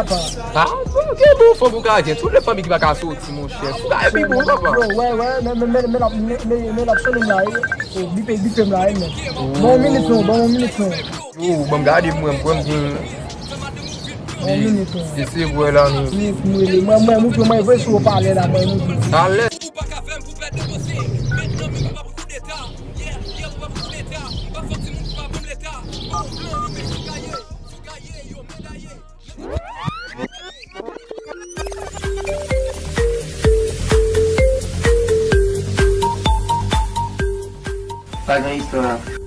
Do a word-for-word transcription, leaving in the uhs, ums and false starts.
papa. Ah, ok, bon, fanm ou ka gen. Tout lè fanmi ki pa ka soti, monchè. Fou ka epi bon, papa. Yo, wè, wè, men, men, men, men, men, men, men, l ap sonnen m la, wi. Oh, bipe, bipe m la, wi, men. Bon, yon minit, non, bon, yon minit, non. Yo, bon, gade, mwen, mwen, mwen. Yon minit, non. Se, se vre la, non. Mwen, mwen, mwen, mwen, mwen, mwen, voye sou opalè la, mwen, mwen. Alè. Ou pa ka fè m pou pèdi panse. Mentnan menm ou pa pou koudeta. Yeah, yeah, ou pa pou koudeta. M pa fè ti moun ki pa ban m leta. Bon, blan, yo, men sou gaye. Sou gaye, yo, men gaye. Pa gen istwa.